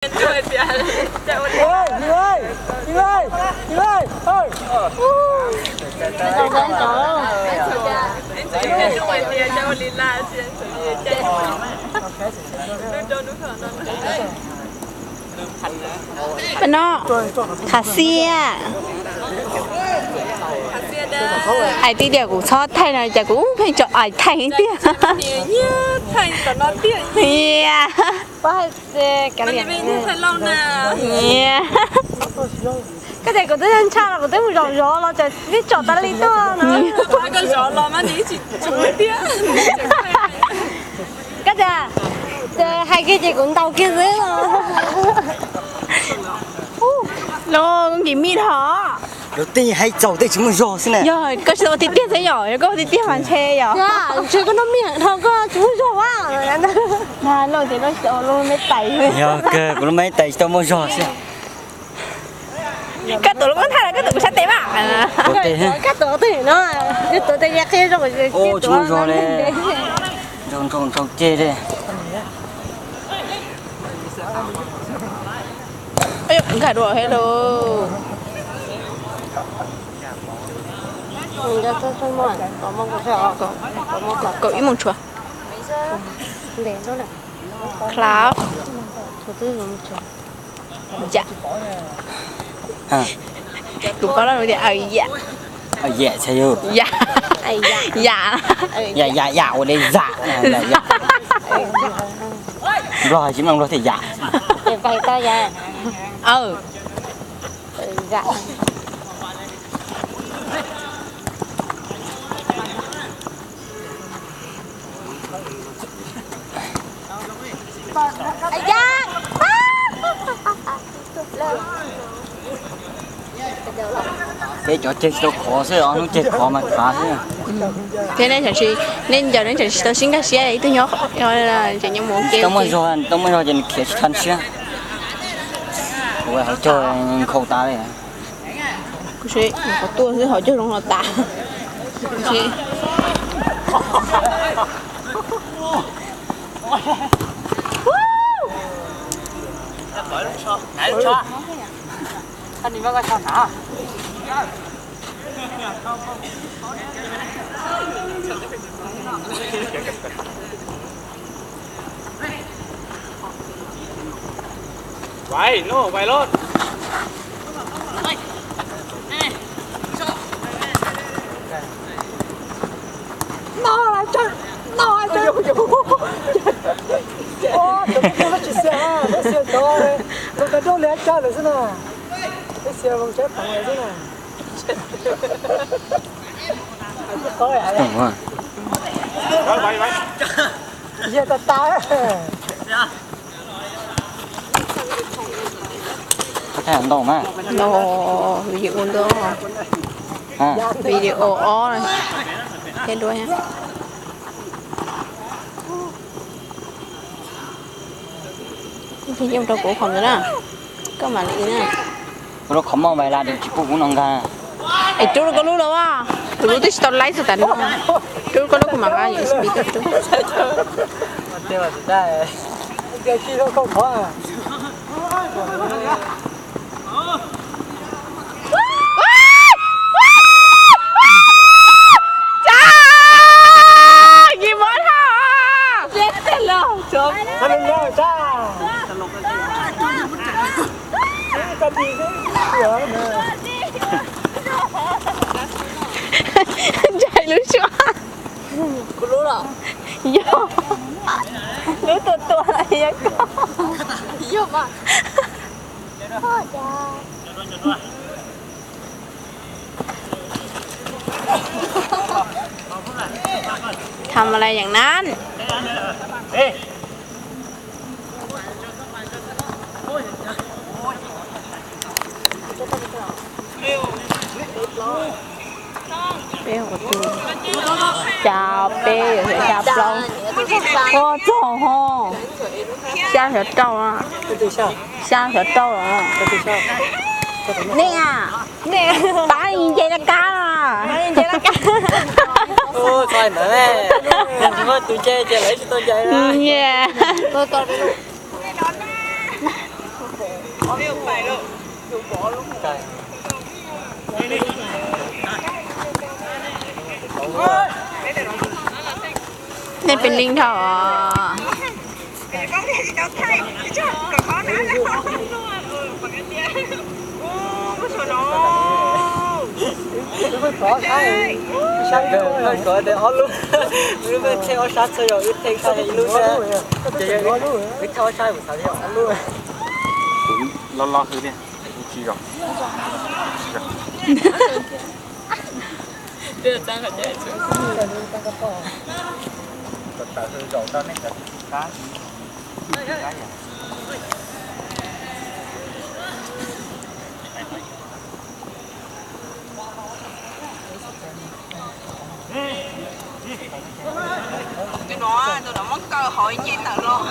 Peb no, khav xiab. Hais tias kuv txhob thaij no cas kuv pheej tso ais thaij tiag. Koj tias kuv twb ntshai los kuv twb mus zov zov los cas peb tsom tas li tuaj no. Koj tias, ces hais kiag ces kuv ntaus kiag xwb los. Los koj nkim mij dhos. Luag tej hais txaus tej tsis muaj zog xwb na. Yog koj tsis tau tiag tiag thiab yom, yog koj tiag tiag mas ntshe yom. Ntshe koj noj mij dhos koj tsis muaj zog a. Loj tias loj xyov lub me tais. Yog kawg kuv lub me tais tsis tau muaj zog xwb. Koj tuav lub koob thaij los koj tuav kuv sab tes mas. Koj tuav twg no, koj tuav tes qhia qhia zoo. Tsis muaj zog li. Ntsau ntsau ntsau ceg li. Nkag dua he lauj. Kaum ib moos tshuav. Cloud. Yam. Kuv paub lawm tias aw yam. Aw yam txhais yus. Yam. Yam. Yam yam yam ua de zam. Nplog hais tsis mloog Nplog tias yam. Aw. Peb cov ceg tsis tau khov xwb os, hnub ceg khov mas khav xwb. Thiab nej tseem tsis, nej ncaws nej tseem tsis tau sib nkag siab ib tug nyob, tseem nyob mus ua ke. Tau muaj zog, tau muaj zog ces nws khiav tsis tau siab. Kuv hauv caug nkhaus tas li. Kuv qhov tuaj xwb hauv caug zoo los tas. No, no, no, no, tsis xiam, tsis xiam cov, los cov rau li cov lawm xwb na, tsis xiam los tsev pam lawm xwb na. Yog tas tas. Ntau mas. Ntau, video ntau. Video ob thiab duab. Yeej rau kuv qhov ntawd na, koj mam li na. Kuv lub qhov moj vais las tsis pub kuv no nkag. Es rub rau koj lub los as, kuv lub twb tsis tau laib txog tas no. Rub koj lub kuv mam nqa USB tuaj rub. Ntsais lub suab. Yog, lub tua tua los yog koj. Tham ma lais yeem nan. Peb hauv tug, xya peb, xya plaub. Ua txog ho, xya xyov rau, xya xyov rau. Nej a, pab nce laj kab. Txog ntawd, tsis muaj tus nce ces lawv tsis tau nce. Nej pem neeg dhau os. Ob lub, wb pheej ob sab txhua zaus wb pheej sab ib lub na. Ces wb pheej ob sab kuv xav li ob lub. Kuv los los hws li, kuv tsis zom. Tawm hws zaum rau nej cov qab. Tus no, tus no muab kaw hauv nce tawm los.